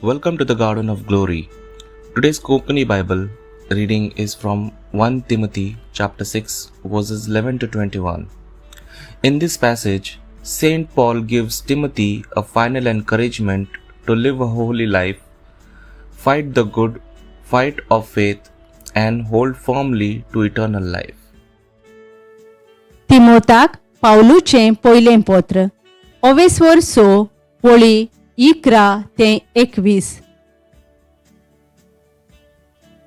Welcome to the Garden of Glory. Today's Konkani Bible reading is from 1 Timothy chapter 6 verses 11 to 21. In this passage, Saint Paul gives Timothy a final encouragement to live a holy life, fight the good fight of faith, and hold firmly to eternal life. तिमोताक पावलूचें पयलें पत्र, ओवेस्वर 6 वळी 11 ते 21.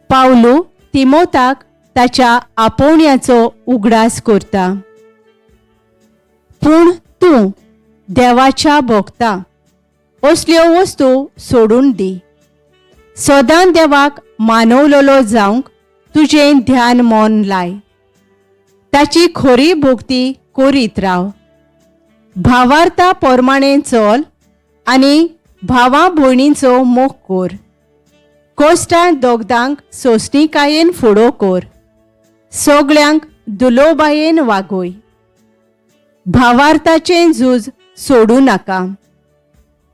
पावलू तिमोताक ताच्या आपोवण्याचो उगडास करता. पूण तूं देवाच्या भोगता असल्यो वस्तू सोडून दी. सदां देवाक मानवलेलो जावंक तुजें ध्यान मन लाय. ताची खोरी भोगती करीत राव. भावार्था प्रमाणें चल आनी भावा भयणींचो मोग कर. कोश्टां दोगदांक सोंसणीकायेन फुडो कर. सगळ्यांक दुलोबायेन वागय. भावार्थाचें झूज सोडूं नाका.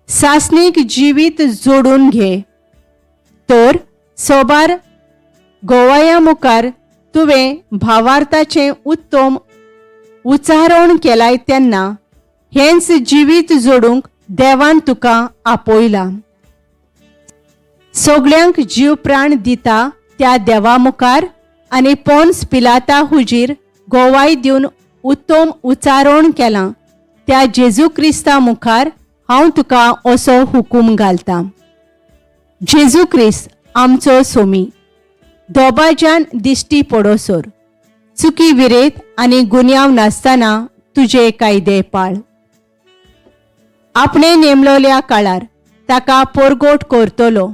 सासणीक जिवीत जोडून घे. तर सोबार गोवाया मुखार तुवें भावार्थाचें उत्तम उच्चारण केलाय तेन्ना हेंच जिवीत जोडूंक देवान तुका आपयला. सगळ्यांक जीव प्राण दिता त्या देवा मुखार आनी पोन्स पिलाता हुजीर गोवाय दिवन उत्तम उच्चारण केलां त्या जेजू क्रिस्ता मुखार हांव तुका असो हुकूम घालतां. जेजू क्रिस्त आमचो सोमी दोबाज्यान दिश्टी पडोसर चुकी विरेत आनी गुन्यांव नासतना तुजे कायदे पाळ. आपणे नेमलोल्या काळार ताका पोरगोट करतलो.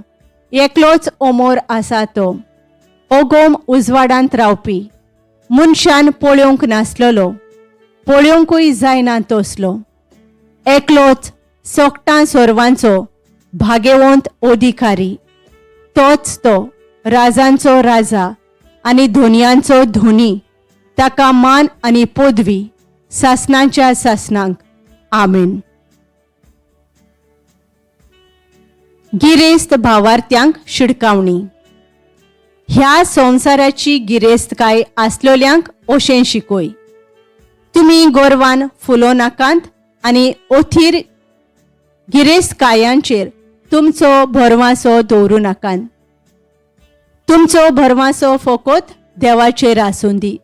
एकलोच ओमोर आसा तो, ओगोम उजवाडांत रावपी, मनशान पळोवंक नासलेलो, पळोवंकूय जायना तसलो, एकलोच सोकटां सोरवांचो भागेवंत अधिकारी. तोच तो राजांचो राजा आनी धोनयांचो धोनी. ताका मान आनी पदवी सासणाच्या सासणांक. आमेन. गिरेस्त भावार्थ्यांक शिडकावणी. ह्या संवसाराची गिरेस्तकाय आसलेल्यांक अशें शिकय, तुमी गोरवान फुलो नाकात आनी अथीर गिरेस्तकायांचेर तुमचो भरवासो दवरूं नाकात. तुमचो भरवासो फकत देवाचेर आसूं दी,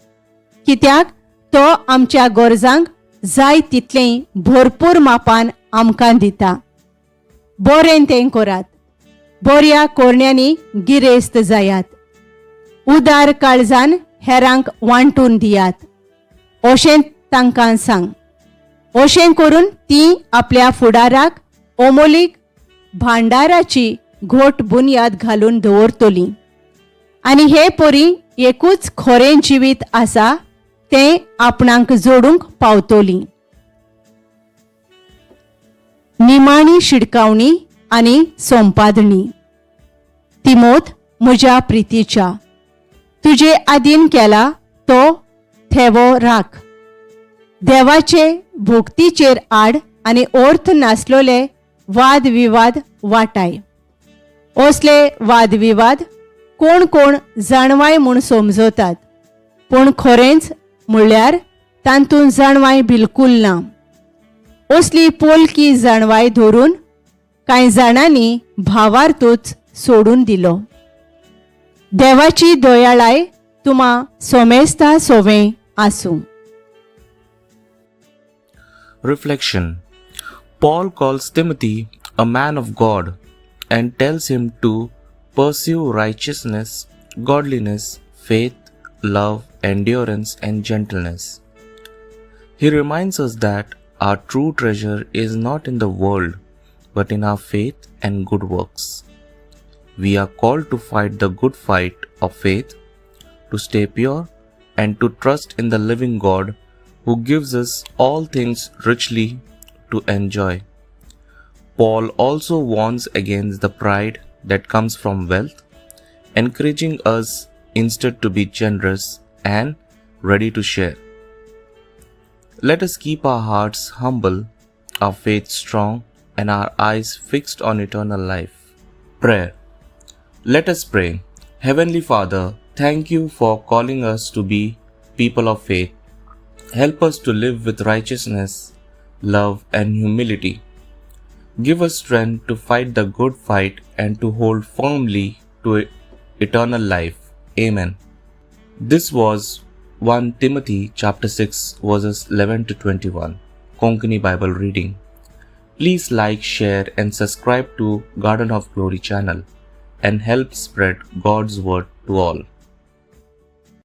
कित्याक तो आमच्या गरजांक जाय तितलें भरपूर मापान आमकां दिता. बरें तें करात, बऱ्या कोरण्यांनी गिरेस्त जायात. उदार काळजान हेरांक वांटून दियात अशें तांकां सांग. अशें करून ती आपल्या फुडाराक अमोलीक भांडाराची घोट बुन्याद घालून दवरतली आनी हे परी एकूच खरें जिवीत आसा तें आपणाक जोडूंक पावतली. निमाणी शिडकावणी आनी संपादणी. तिमोत म्हज्या प्रितीच्या, तुजे आदीन केला तो थेवो राख. देवाचे भोक्तीचेर आड आनी अर्थ नासलेले वादविवाद वाटाय. असले वादविवाद कोण कोण जाणवाय म्हूण समजतात, पूण खरेंच म्हणल्यार तातूंत जाणवाय बिलकूल ना. असली पोलकी जाणवाय धरून कांय जाणांनी भावार्थूच सोडून दिलो. देवाची दयाळाय तुमा सोमेस्ता सोवें आसूं. Reflection. Paul calls Timothy a man of God and tells him to pursue righteousness, godliness, faith, love, endurance, and gentleness. He reminds us that our true treasure is not in the world, but in our faith and good works. We are called to fight the good fight of faith, to stay pure, and to trust in the living God who gives us all things richly to enjoy. Paul also warns against the pride that comes from wealth, encouraging us instead to be generous and ready to share. Let us keep our hearts humble, our faith strong, and our eyes fixed on eternal life. Prayer. Let us pray. Heavenly Father, thank you for calling us to be people of faith. Help us to live with righteousness, love, and humility. Give us strength to fight the good fight and to hold firmly to eternal life. Amen. This was 1 Timothy chapter 6 verses 11 to 21 Konkani Bible reading. Please like, share and subscribe to Garden of Glory channel and help spread God's word to all.